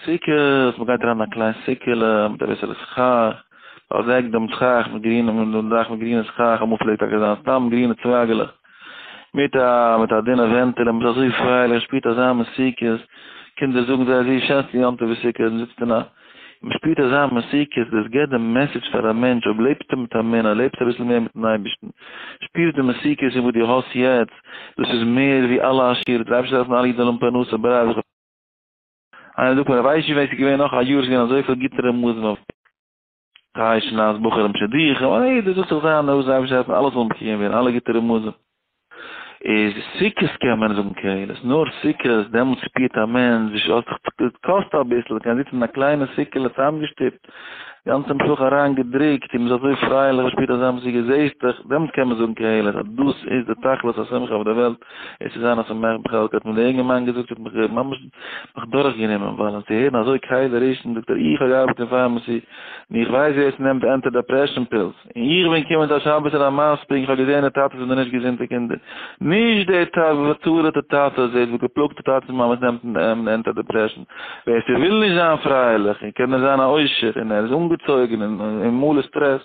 סוכות, מען גייט אריין אין א קליין סוכה'לע מיט אביסעלע סכך, באדעקט דעם סכך מיט גרינע, דעם דאך מיט גרינע סכך, אמאל פלעגט טאקע זיין סתם גרינע צווייגעלעך, מיט א מיט א דינע ווענטעלע, מען איז אזוי פרייליך, שפירט אזא מתיקות, קינדער זאגן זייער זיס שענסטע יום טוב איז סוכות, מען זיצט אין א, מען שפירט אזא מתיקות, דאס געבט די message פאר א מענטש, אויב לעבסטו מיט אמונה, לעבסטו אביסל מער מיטן אייבערשטן, שפירסט די מתיקות אין וואס דו האסט יעצט, דאס איז מער ווי אלע עשירות, דער אייבערשטער דארף אלע אידן זאלן האבן פרנסה, ברייט. איינער זאגט מיר, ווייסט ווען ס'איז געווען נאך א יאר איז געווען אזויפיל גוטע רמזים אויף חיי שנת בחורים שידוכים, און יעדער זאגט זיך זיין נאז אייבערשטער העלפן אלעס זאל מקוים ווערן אלע גוטע רמזים. איז סוכות קען מען זאגן קהלת, נאר סוכות דעמאלטס שפירט א מענטש ווי ס'האט זיך קאסט אביסל, קען זיצן אין א קליינע סוכה'לע צוזאמגעשטופט, די גאנצע משפחה אריין געדריקט און מ'איז אזוי פרייליך מ'שפירט אזא מזיגה זעהסט דאך, דעמאלטס קען מען זאגן קהלת אז דאס איז די תכלית השמחה אויף דער וועלט, איז צו זיין א שמח בחלקו, האט מיר דער אינגערמאן געזאגט האט מיך ממש מיך דורך גענומען, ווייל צו הערן אזוי קיילעריש, זאגט ער איך האב געארבעט אין pharmacy און איך ווייס ווער עס נעמט anti depression pills, און איך בין געקומען צו א שבת אין המספיק איך האב געזען די טאטעס פון די נישט געזונטע קינדער, נישט די פארצארעטע טאטעס, די געפלאגטע טאטעס און מאמעס נעמט anti depression. ווער ס'וויל נישט זיין פרייליך און קען נישט זיין א עושר און ער איז אנגעצויגן און מלא סטרעס,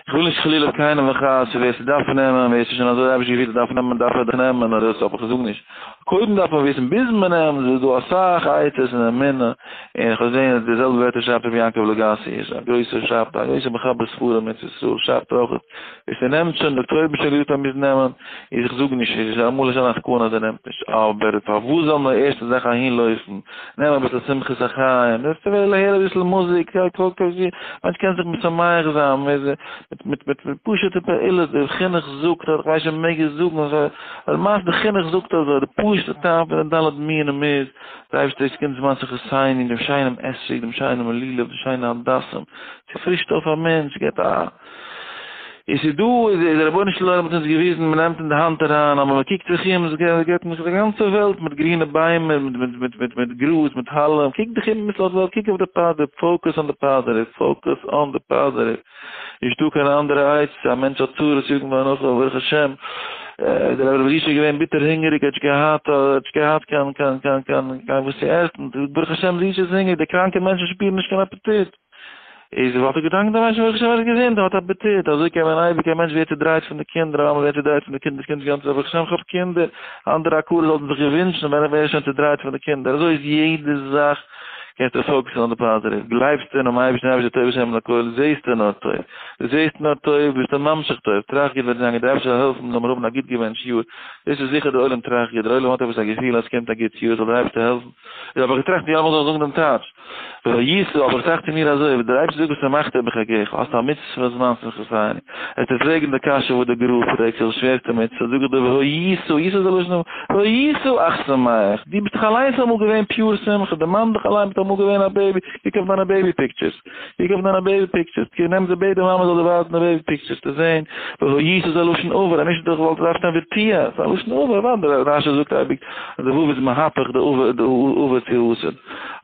איך וויל נישט חלילה אויף קיינעם וכעס, ווער ס'דארף נעמען, ווער ס'איז שוין אזוי אייביש געפירט ער דארף נעמען דארף ער דאך נעמען אדער אבער כ'זאג נישט. קודם דארף מען וויסן ביז מ'נעמט, ס'איז דא אסאך עצות און אמונה, און איך האב געזען אז די זעלבע ווערטער שרייבט רבי יעקב לגאסי, איז א גרויסער שרייבט א גרויסער מחבר ספרים אין ארץ ישראל שרייבט ער אויך, ווער ס'נעמט שוין, דאקטוירים האבן שוין געזאגט אז מ'מוז נעמען, איז איך זאג נישט, איז אמאל איז א סכנה אז ער נעמט נישט, אבער פארוואס זאל מען ערשטע זאך אהין לויפן, נעם אביסל שמחת החיים, דאס איז הער אביסל מוזיק, מענטש קען זיך משמח זיין מיט מיט מיט מיט פשוטע פעולות, די חינוך זאגט אז, איך ווייס נישט אויב מעג איך זאגן, אבער למעשה די חינוך זאגט אזוי, די פשוטע טעם פון די ד' מינים איז, די אייבערשטער איז קומט זמן שמחתינו, דעם שיינעם אתרוג, דעם שיינעם לולב, די שיינע הדסים, ס'פרישט אויף א מענטש, געבט א. און ס'איז דא, איז דער רבונו של עולם האט אונז געוויזן, מען נעמט אין די האנט אריין, אבער מען קוקט זיך אום, עס געבט מיך די גאנצע וועלט מיט גרינע ביימער, מיט מיט מיט מיט מיט גראז, מיט אלעם, קוק דיך אום אביסל אויף די וועלט, קוק אויף די positive, focus on the positive, focus on the positive, נישטא קיין אנדערע עצה, א מענטש האט צרות, יגון ואנחה, ברוך השם, דער רבי ר' זושא איז געווען ביטער הונגעריג, ער האט נישט געהאט, ער האט נישט געהאט קיין קיין קיין קיין קיין וואס צו עסן, ברוך השם זושא איז הונגעריג, די קראנקע מענטשן שפירן נישט קיין אפעטיט. איז וואלט ער געדאנקט דעם אייבערשטן ברוך השם ער איז געזונט ער האט אפעטיט, אזוי קען מען אייביג, א מענטש ווערט צודרייט פון די קינדער, א מאמע ווערט צודרייט פון די קינדער, דאס קינד איז גאנץ ברוך השם איך האב קינדער, אנדערע עקרות וואלטן זיך געווינטשן ווען איך ווער שוין צודרייט פון די קינדער, אזוי איז יעדע זאך קענסטו focus ן אויף די positive, גלייבסטו אינעם אייבערשטן, אייבערשטער טוב השם לכל, זעסטו נאר טוב, דו זעסט נאר טוב ביסטו ממשיך טוב, טראכט גוט וועט זיין גוט, דער אייבערשטער זאל העלפן זאל מיר האבן א גוט געבענטשט יאר, דאס איז זיכער דער עולם טראכט גוט, דער עולם האט עפעס א געפיל אז ס'קומט א גוט יאר, זאל דער אייבערשטער העלפן, איז האב איך געטראכט יא מ'זאל זאגן דעם טייטש. והיית, אבער איך טראכט צו מיר אזוי, ווען דער אייבערשטער זאגט ושמחת בחגך, האסט א מצוה זמן שמחתינו, וועסטו פרעגן די קשיא וואס די גר"א פרעגט, ס'איז די שווערסטע מצוה, זאג איך דיר והיית, היית איז א לשון והיית אך שמח, דו ביסט דאך אליינס אמאל געווען pure שמחה, דערמאן דיך אליין ביסט אמאל געווען א baby, קוק אויף דיינע baby pictures, קוק אויף דיינע baby pictures, נעם די בעט די מאמע זאל דיר ווייזן די baby pictures צו זען, והיית איז א לשון עבר, אז נישט וואלט געדארפט שטיין ותהיה, ס'איז א לשון עבר, אוודאי, רש"י זאגט אייביג אז די ו' איז מהפך די עבר צו עתיד.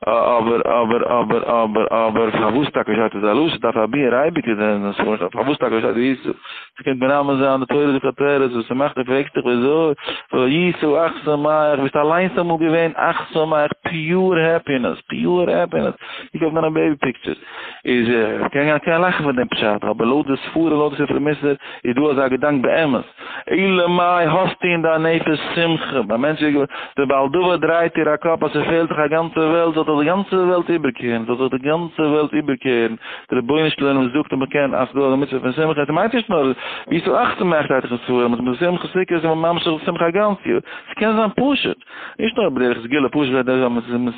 אבער אבער אבער אבער אבער פארוואס טאקע שטייט עס א לשון דארף א ביאור אייביג איז אין ספרים פארוואס טאקע שטייט וישא ס'קען מרמז זיין די תורה זאגט א תירוץ וואס ס'מאכט און פרעגסט דיך וויאזוי והיית אך שמח ביסט אליינס אמאל געווען אך שמח pure happiness pure happiness קוק אויף דיינע baby pictures איז קען קען לאכן פון דעם פשט אבער לויט די ספרים לויט די ספרי מוסר איז דא אזא געדאנק באמת. אלא מאי האסטו אין דיין נפש שמחה, ביי מענטש איז דער בעל דבר דרייט דיר א קאפ אז ס'פעלט דיך א גאנצע וועלט, זאל זיך די גאנצע וועלט איבערקערן, זאל זיך די גאנצע וועלט איבערקערן, דער רבונו של עולם זאגט אז מ'קען, אז ס'דא א מצוה פון שמחה, ס'מיינט נישט נאר ווי ס'איז אכט שמח שטייט דאך אין ספרים אז מיט שמחה סוכות איז מען ממשיך די שמחה א גאנץ יאר, ס'קען זיין פשוט, נישט נאר בדרך סגולה, פשוט וועט דער זיין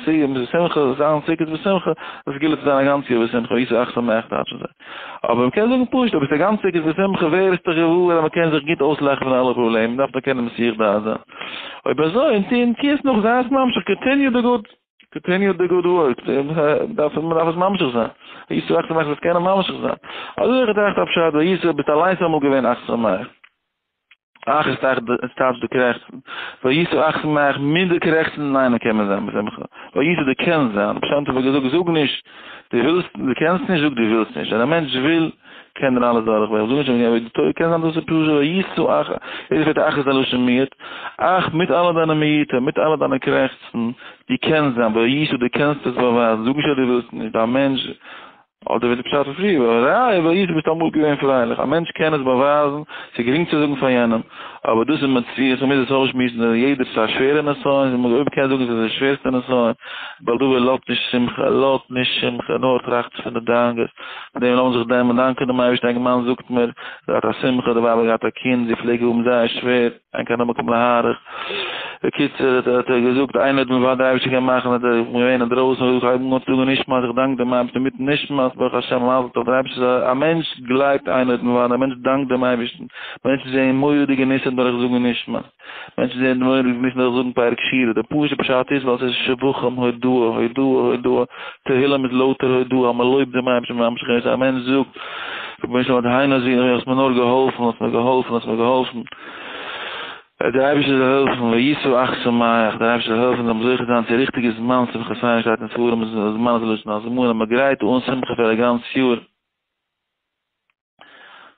שמחה, זיין סוכות בשמחה, סגולה צו זיין א גאנץ יאר בשמחה, ווי ס'איז אכט שמח טייטשן זיי. אבער מ'קען זאגן פשוט, אויב איז די גאנצע סוכות בשמחה ווער איז דאך געוואר אז מ'קען זיך גוט אויסלאכן פון אלע פראבלעמען, מ'דארף נאר קענען מסיח דעת זיין. אויב אזוי, און טוה און טוה עס נאך, זיי עס ממשיך, continue the good, continue the good work, מ'דארף מ'דארף עס ממשיך זיין. היית אך שמח זאלסט קענען ממשיך זיין. אזוי האב איך געטראכט א פשט, והיית ביסט אליינס אמאל געווען אך שמח. אך איז טייטש די קרעכצן, והיית אך שמח, מיט די קרעכצן אינאיינעם קען מען זיין בשמחה, והיית דו קענסט זיין, רבי שם טוב האט געזאגט זאג נישט דו ווילסט, דו קענסט נישט, זאג דו ווילסט נישט, ווען א מענטש וויל קען ער אלעס דורכברעכן, זאג נישט אז די תורה קען זיין דאס איז פשוט והיית אך, יעדער פרעגט אך איז א לשון מיעוט, אך מיט אלע דיינע מיעוטים, מיט אלע דיינע קרעכצן, דו קענסט זיין, והיית דו קענסט עס באווייזן, זאג נישט אז דו ווילסט נישט, א מענטש. אדער ווי די פשט פון פריער, והראיה והיית ביסט אמאל געווען פרייליך, א מענטש קען עס באווייזן, ס'איז גרינג צו זאגן פאר יענעם, אבער דאס איז מציאות, מ'מוז עס אויסשמועסן, יעדער ס'איז א שווערע נסיון, אויב מ'קען זאגן ס'איז די שווערסטע נסיון, בעל דבר לאזט נישט שמחה, לאזט נישט שמחה, נאר טראכט פון די דאגות, מיט דעם לאמיר זיך דערמאנען, דאנקען דעם אייבערשטן, א אינגערמאן זאגט מיר, ער האט א שמחה, די ווייב האט געהאט א קינד, זי פלעג האבן זייער שווער, אין כאן המקום להאריך. בקיצור האט ער געזאגט איינער האט מיר וואס דער אייבערשטער קען מאכן האט ער געווען אינדרויסן און געזאגט הייב אן צו זאגן נשמת איך דאנק דעם אייבערשטן מיטן נשמת ברוך השם מזל טוב דער אייבערשטער איז א מענטש גלייבט איינער האט מיר א מענטש דאנקט דעם אייבערשטן מענטשן זעען מורא'דיגע ניסים דורך זאגן נשמת מענטשן זעען מורא'דיגע ניסים דורך זאגן פרק שירה דער פשוט'ער פשט איז ווייל עס איז שבחים הודאה הודאה הודאה תהילים איז לויטער הודאה אז מען לויבט דעם אייבערשטן ממשיך און א מענטש זאגט רבונו של עולם היינו זי האסט מיר נאר געהאלפן האסט מיר געהאלפן האסט מיר געהאלפן דער אייבערשטער זאל העלפן והיית אך שמח, דער אייבערשטער זאל העלפן זאל מען זוכה זיין צו ריכטיגע זמן שמחתינו שטייט אין ספרים זמן איז לשון הזמנה, מען גרייט אן שמחה פאר א גאנץ יאר,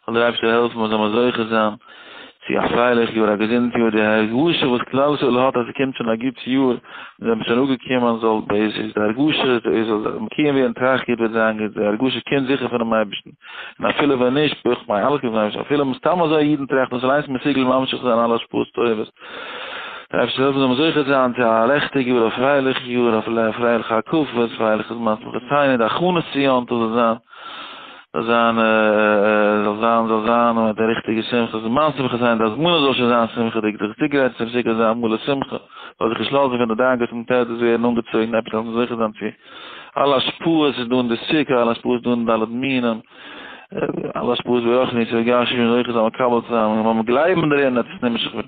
זאל דער אייבערשטער העלפן מען זאל מען זוכה זיין צו א פרייליך יאר א געזונט יאר, די הרגשה וואס כלל ישראל האט אז ס'קומט שוין א גוט יאר, מיר זענען שוין אפגעקומען זאל בעז ה די הרגשה זאל מקוים ווערן טראכט גוט וועט זיין גוט, די הרגשה קומט זיכער פונעם אייבערשטן. און אפילו ווען נישט, ברוך מיין אלעס געווען אייבערשטער, אפילו מסתם אזוי אידן טראכטן אז אליינס מסוגל ממשיך זיין אלע השפעות טובות. דער אייבערשטער זאל העלפן זאל מען זוכה זיין צו א לעכטיג יאר, א פרייליך יאר, א פרייליכע הקפות, פרייליכע זמן שמחתינו, די הכנות צו יום טוב זאל זיין, זאל זיין, זאל זיין, זאל זיין מיט די ריכטיגע שמחה, זמן שמחתינו, די הזמנה זאל שוין זיין שמחה'דיג, זיך צוגרייטן צום סוכה זיין מלא שמחה, זאל זיך נישט לאזן פון די דאגות און טרדות ווערן אנגעצויגן, עפעס זאל מען זוכה זיין צו. אלע השפעות איז דא אין די סוכה, אלע השפעות איז דא אין ד' מינים, אלע השפעות ברוחניות ובגשמיות, זוכה זיין מקבל צו זיין, און גלייבן דערין, עס איז נמשך ווערן.